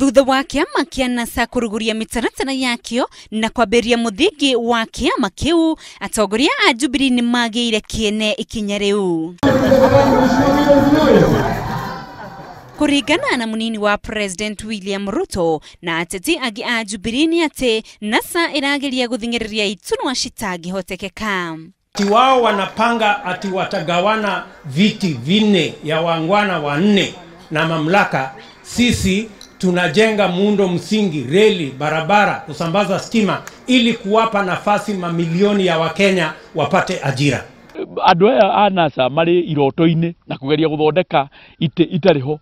Thutha wa kĩama kĩa NASA kũrugũria mĩtaratara yakĩo na kwambĩrĩria mũthingi wa kĩama kĩu, atongoria a Jubilee nĩ magĩire kĩene ikinya rĩu. Kũringana na mũnini wa President William Ruto na ateti angĩ a Jubilee nĩ atĩ NASA ĩrageria gũthing'ĩrĩria itunwa citangĩhotekeka. Ati wao wanapanga ati watagawana viti vinne ya wangwana wanne na mamlaka. Sisi tunajenga muundo msingi, reli, barabara, kusambaza stima ili kuwapa nafasi mamilioni ya Wakenya wapate ajira. Andũ aya a NASA marĩ iroto-inĩ na kũgeria gũthondeka itĩ itarĩ ho.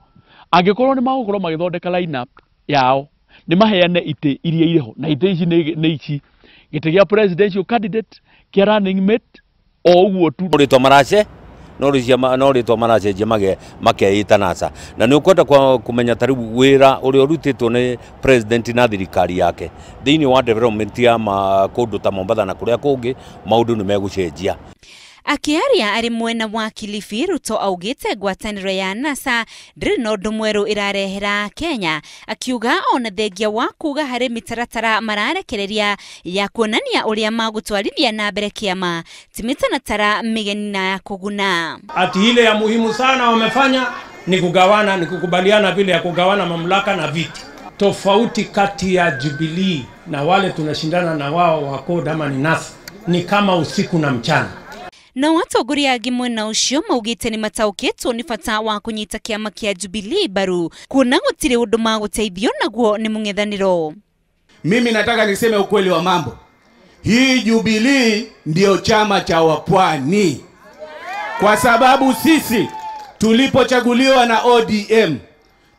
Angĩkorwo nĩ magũkorwo magĩthondeka line-up yao, nĩ maheane itĩ iria irĩ ho, na itĩ ici nĩ ici, gĩtĩ gĩa presidential candidate, kĩa running mate, o ũguo tu. Rĩtwa marace no rĩtwa maracenjia makeĩta NASA. Na nĩ ũkwenda kũmenya ta rĩu wĩra ũrĩa ũrutĩtwo nĩ president na thirikari yake thĩinĩ wa development ya kũndũ ta Mombatha na kũrĩa kũngĩ, maũndũ nĩ megũcenjia. Akĩaria arĩ mwena wa Kilifi, Ruto augĩte ngwatanĩro ya NASA ndĩrĩ na ũndũ mwerũ ĩrarehera Kenya, akiuga ona thengia wa kuga harĩ mĩtaratara mararekereria ya kuonania ũrĩa magũtwarithia na mbere kĩama ti mĩtaratara mĩgeni na ya kũguna. Ati ile ya muhimu sana wamefanya ni kugawana, ni kukubaliana vile ya kugawana mamlaka na viti. Tofauti kati ya Jubilee na wale tunashindana na wao wa CORD ama ni NASA ni kama usiku na mchana. Na atongoria angĩ mwena ũcio maugĩte nĩ mataũkĩtwo nĩ bata wa kũnyita kĩama kĩa Jubilee mbaru kuona gũtirĩ ũndũ magũteithio naguo nĩ mũng'ethanĩro. Mimi nataka niseme ukweli wa mambo. Hii Jubilee ndio chama cha wapwani. Kwa sababu sisi tulipochaguliwa na ODM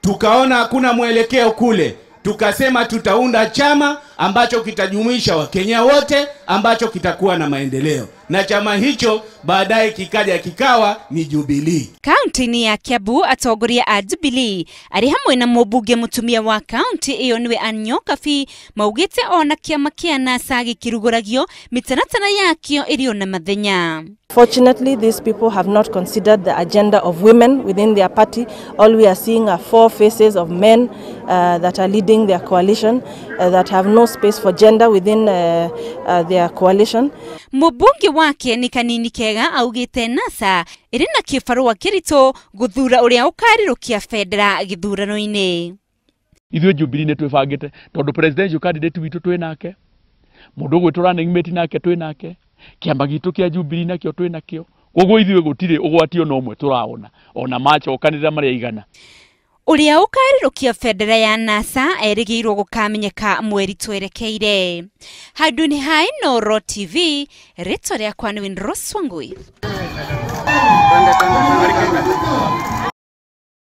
tukaona hakuna mwelekeo kule, tukasema tutaunda chama ambacho kitajumuisha Wakenya wote, ambacho kitakuwa na maendeleo. Na chama hicho baadaye kikaja kikawa ni Jubilee. Kaunti-inĩ ya Kiambu, atongoria a Jubilee arĩ hamwe na mũmbunge mũtumia wa kaunti ĩyo nĩwe Ann Nyokabi maugĩte ona kĩama kĩa NASA gĩkĩrugũragio mĩtaratara yakĩo ĩrĩ ona mathenya. Fortunately, these people have not considered the agenda of women within their party. All we are seeing are four faces of men that are leading their coalition, that have no space for gender within their coalition. Mũmbunge wake nĩ Kanini Kega augĩte NASA ĩrĩ na kĩbarũa kĩritũ gũthura ũrĩa ũkarirũkia bendera gĩthurano-inĩ. Ithuĩ Jubilee nĩ twĩbangĩte tondũ presidential candidate witũ twĩ nake, mũndũ ũgwĩtwo running mate nake twĩ nake, kĩama gitũ kĩa Jubilee nakĩo twĩ nakĩo. Koguo ithuĩ gũtirĩ ũgwati ona ũmwe tũraona, ona macokanĩrĩra marĩa igana. Ũrĩa ũkarirũkia bendera ya NASA erĩgĩrĩirwo gũkamenyeka mweri twerekeire. Handũ-inĩ ha Inooro TV, rĩtwa rĩakwa nĩ Winrose Wangui.